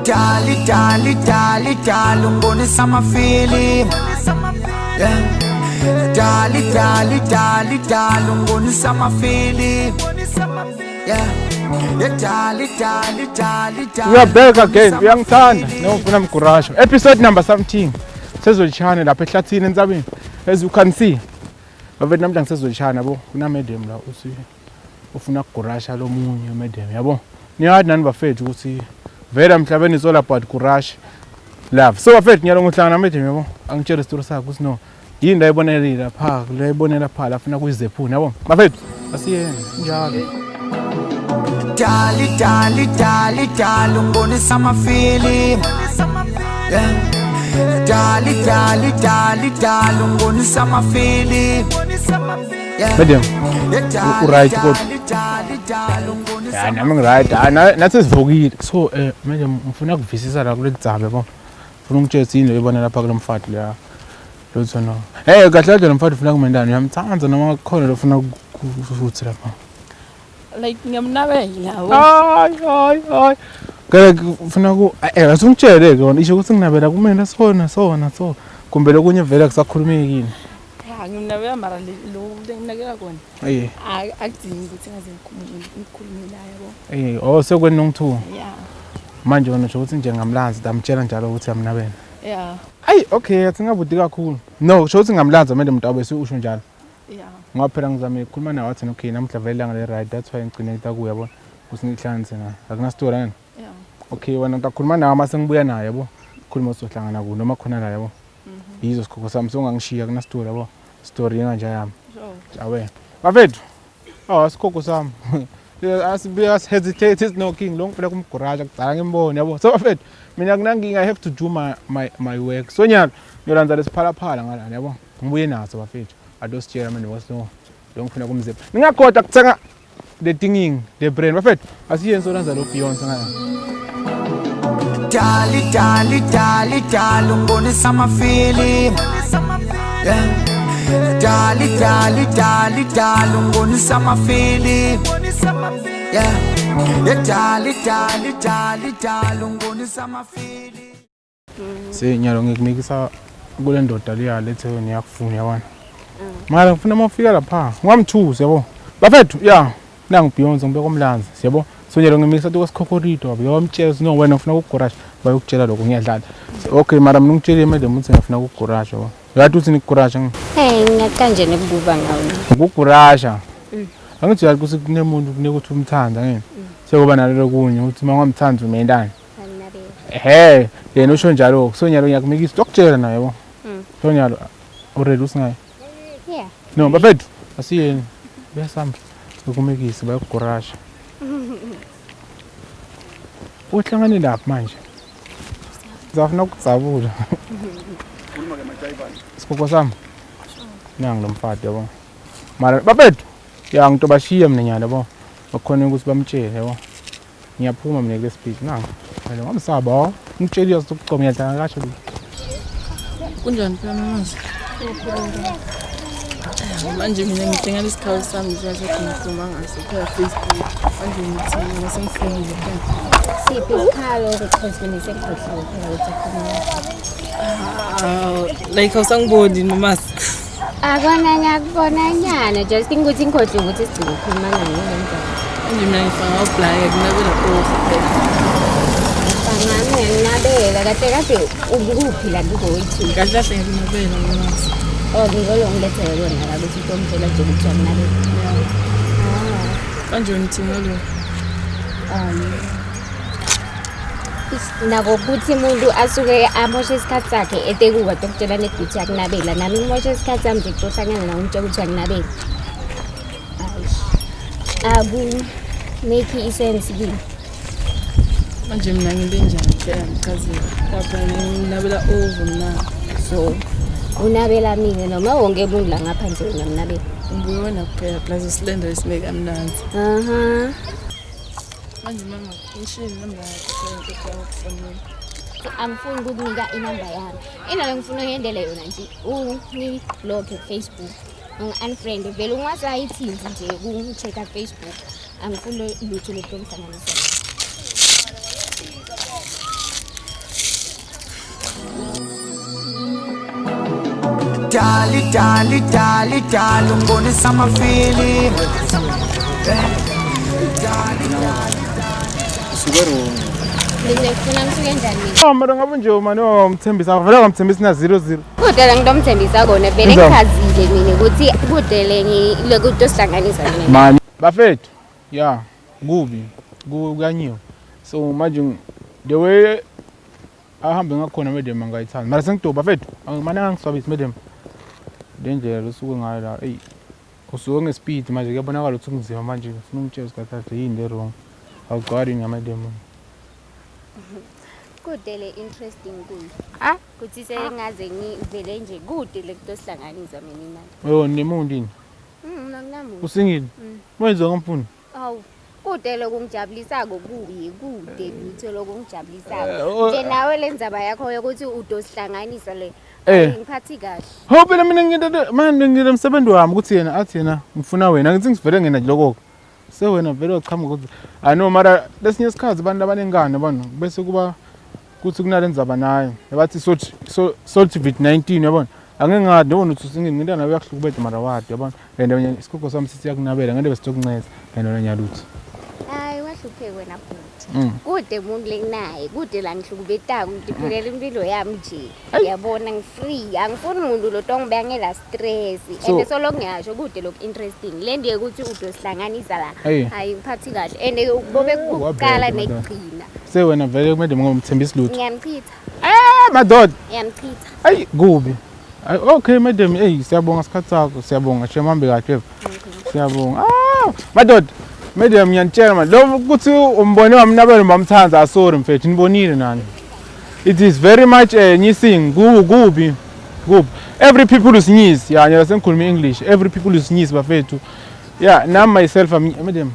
Dali dali dali dali ungibonisa amafilimu. Yeah. Dali dali dali dali ungibonisa amafilimu. Yeah. Yeah, dali dali dali dali. We are back again. Uyangithanda noma mgurasho. Episode number something. Sezolishana lapha ehlathini entsabeni. As you can see. Bafethu, namhla ngisezolishana yabo. Kuna madam la uthi ufuna kugurasha lo munye madam yabo. Niyazi nani bafethu ukuthi vele emhlabeni is all about gurash love. So bafethu, ngiyalo ngihlangana na madam yabo. Angitshela isitori sakhe ukuthi no yini la ibonelile lapha, la ibonela pha la afuna kuyizephuna yabo. Bafethu, asiyeni njalo. Dali dali dali dali ungibonisa amafilimu. Yeah. Dali dali dali dali ungibonisa amafilimu. Yeah. Madam, Yeah, dali, u-right kodwa? dali, dali, dali, ungibonisa Ya, nami ngi-right. Hayi, nathi sivukile. So manje ngifuna kuvisisa la kuleli dzaba yabo. Ngifuna ungitshele yini lo ibona lapha kulo mfati la. Lutho no. Hey, kahle kahle lo mfati ufuna kumendani, uyamthanda noma kukhona lo ufuna ukuthi lapha? Like ngiyamnabela yabo. Hayi hayi hayi. Ke ufuna ku asungitshele ke wona isho ukuthi nginabela kumina sona sona so. Kumbe lokunye vele kusakhulumeki yini? Ya, ngimnabela mara lo ngimnakela kona. Eh. Akudingi ukuthi ngaze ngikhulume naye yabo. Eh, oh, sekweni nongithu. Ya. Manje wena usho ukuthi nje ngamlanzi, ndamtshela njalo ukuthi uyamnabela. Ya. Ayi, okay, athi ngabudi kakhulu. No, kusho ukuthi ngamlanza manje umuntu abe usho njalo. Ya. Ngoba phela ngizame ukukhuluma nawe wathi okay, namuhla vele ilanga le-right, that's why ngigcine ngita yabo ukuthi ngihlanganise naye. Akunasitori ngani? Ya. Okay, wena ngiyakhuluma nawe mase ngibuya naye yabo. Khuluma sohlangana ku noma khona la yabo. Yizo sikhokho sami, songangishiya kunasitori yabo. Story enganje yami. Sure. Awe. Bafethu. Oh, sikhokho sami. Asibuye hesitate is no king lo ngifuna kumguraja kudala ngimbone yabo. So bafethu, mina kunankinga, I have to do my work. So nyalo ngiyolanza lesiphalaphala ngala yabo. Ngibuye naso bafethu. Adositshela mina ukuthi no lo ngifuna kumzipha. Ningakhohlwa kuthenga the thinking the brand bafethu. Asiyeni solanza lo Beyonce ngala. Dali dali dali dali ungibonisa amafilimu. Yeah. Dali dali dali dali ungibonisa amafilimu. Yeah. Yeah, dali dali dali dali ungibonisa amafilimu. Senyalo ngikumikisa kule ndoda leya lethe wena iyakufuna yabona. Mara ngifuna uma ufika lapha ungamthusi yabo. Bafethu, ya, nangu Beyonce ngibeka umlanzi yabo. So nyalo ngimikisa tuka sikhokholito wabe wamtshela ukuthi no wena ufuna ukugurasha, bayokutshela lokho ngiyadlala. So, okay, mara mina ungitshelile madam ukuthi ngifuna ukugurasha yabo. Uyathi uthi nikugurasha ngi? Hey, ngiyakanje nekubuka ngawe. Ukugurasha. Angithi uyazi ukuthi kunemuntu kunekuthi umthanda ngeke. Sekuba nalelo kunye ukuthi uma ungamthandi umendani. Ehhe, yena usho njalo. So nyalo ngiyakumikisa ukutshela naye yabo. So nyalo already usingaye. Yeah. No, bafethu, asiyeni. Buyasamba. Ukumikisa bayokugurasha. Uhlangane laphi manje? Ngizafuna ukudzabula. Sikhokho sami. Nangu lo mfati yabo. Mara bafethu, ya, ngitobashiya mina nyalo yabo. Bakhona ukuthi bamtshele yabo. Ngiyaphuma mina kule speech nangu. Phela ngamsaba oh. Ngitshelile ukuthi ngiyadlala kasho. Kunjani phela mamazi? Manje mina ngidinga lesikhawu sami nje ngikhuluma ngaso phela Facebook. Manje ngithi mina sengifunile phela. Siphi isikhalo? Because mina sengikhohliwe phela ukuthi akhuluma. Ah, like awusangiboni mamazi. Akona ngiyakubona nyana, just ukuthi ngikhohliwe ukuthi sigcine ukukhuluma naye ngendlela. Manje mina ngifanga ublaya kunabela off phela. Bangami ngiyanabela kahle kahle ukuphi la kugoyithi. Kahle kahle ngikunabela mamazi. Oh, ngikolo ngilethele kona la ukuthi utomtshela nje ukuthi uyanabela. Yeah. Manje wena uthini ngalo? Nako kuthi umuntu asuke amoshe isikhathi sakhe etekuka tokutshela nekuthi akunabela, nami ngimoshe isikhathi sami nje kutohlangana nawe umtshela ukuthi akunabela. Aku-make i-sense kimi. Manje mina ngibe njani phela, ngichazele. Lapha nginabela over mina. So unabela mina noma wonke umuntu la ngaphandle wena mnabela? Ngibuye wena kuphela, plus isilenda esimeke kamnandi. Aha. Manje mama, ngishiye inamba yakho phela ngicela ukufonela. Angifuni ukukunika inamba yami. Into ngifuna uyendele yona nje ungilokhe ku-Facebook, ungi-unfriend vele, ungasayithinti nje kungi-check-a Facebook. Angifuni lutho lokutomhlanganisa naye. Dali dali dali dali ungibonisa amafilimu. Dali dali. Usuke wrong. Mina ngifuna ngisuke njani mina? Oh, mara ngabe nje mani wamthembisa vele wamthembisa na 00. Kude la ngitomthembisa kona vele Inzama. ngichazile mina ukuthi kude le lokuthi osihlanganisa mina. Mani bafethu, ya kubi kuyanyiwa. So manje the way ahambe ngakhona madam angayithandi. Mara sengidoba bafethu, manje angiswabisi madam. Le ndlela losuke ngayo la, eyi usuke ngespeed manje kuyabonakala ukuthi kunzima manje ngifuna ungitshela ukuthi yini le wrong. Awugcwali ngamadam. Kude le interesting kuyo. Ah, kuthi sengaze ngivele nje kude le kutosihlanganisa mina naye. Oh, nemuntu yini? Anginamuntu. Usingile? Wenziwa ngamfuni. Awu, kude lokungijabulisako kuye, kude lutho lokungijabulisako. Oh, Nje nawe le ndzaba yakho yokuthi udosihlanganisa le. Ngiphathi kahle. Hawu phela mina nginte manje ngile umsebenzi wami ukuthi yena athi yena ngifuna wena ngithi ngivele ngena nje lokho. Se wena vele wachamuka ukuthi I know mara lesinye isikhathi abantu abanengane yabona bese kuba kuthi kunale ndzaba nayo yabathi sot sot COVID-19 yabona angeke ngadi yabona ukuthi usingini ngintana nawe uyakuhlukubeda mara wadi yabona and wena isigogo sami sithi siyakunabela ngeke besitokunceda and wena nyalutho. Hayi wahlupheka wena bhuti. Kude umuntu lenginaye, kude la ngihlukubetako ngiphilela impilo yami nje. Ngiyabona ngi-free, angifuni umuntu lo tongibangela stress. And solo ngiyasho kude lokhu interesting. Le ndiye ukuthi udosihlanganisa la. Hayi ngiphathi kahle. And bobe kuqala Wabheda, madod. nekugcina. Se wena vele kumele ngomthembisi lutho. Ngiyamchitha, Eh madoda. ngiyamchitha. Ayi kubi. Ayi okay madam, hey siyabonga isikhathi sakho, siyabonga shem hambe kahle. Siyabonga. Ah, madoda. Madam ngiyanitshela man, lo ukuthi umbone wami nabelo bamthanza sorry mfethu nibonile nani. It is very much nyising kubi. Kubi. Every people is nyis. Yeah, ngiyala sengikhuluma English. Every people is nyis bafethu. Yeah, now myself I'm madam.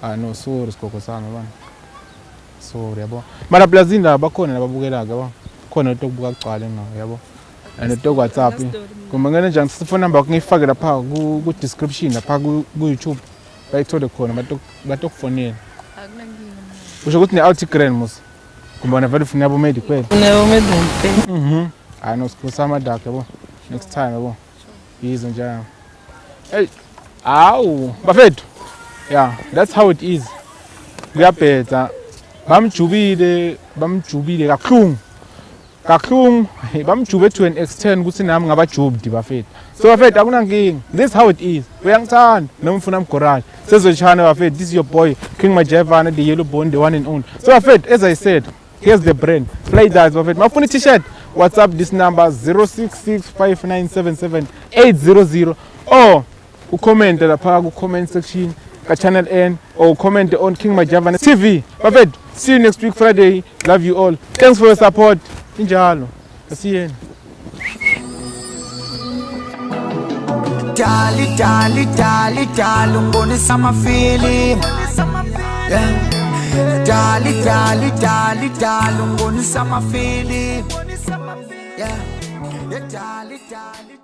Ah no, sorry sigogo sami bana. Sorry yabo. Mara plazini la bakhona lababukelayo yabo. Khona lokubuka kugcwale ngawo yabo. And to WhatsApp. Kumbe ngene nje ngifuna phone number ngiyifake lapha ku description lapha ku YouTube. Bayithole khona batokufonela. Akunankinga. Usho ukuthi ne out grand mos. Kumbe wena vele ufuna yabo made kuphela. Unabo madam kuphela. Hayi no sikhulisa amadaka yabo. Next time yabo. Yizo nje. Hey, awu bafethu. Yeah, that's how it is. Kuyabhedza. Bamjubile, bamjubile kakhulu. Kakhulu bamjube to an extent ukuthi nami ngabajubdi bafethu. So bafethu akunankinga. This is how it is. Uyangithanda noma ufuna mgorani. Sezochana bafethu. This is your boy King Majevana, the yellow bone, the one and only. So bafethu, as I said, here's the brand. Play that bafethu. Mafuna t-shirt, WhatsApp this number 0665977800 or ucomment lapha ku comment section ka Channel N or comment on King Majavana TV. Bafethu, see you next week Friday. Love you all. Thanks for your support. Injalo. Asiyeni. Dali dali dali dali ungibonisa amafilimu. Yeah. Dali dali dali dali ungibonisa amafilimu. Yeah. Dali dali dali.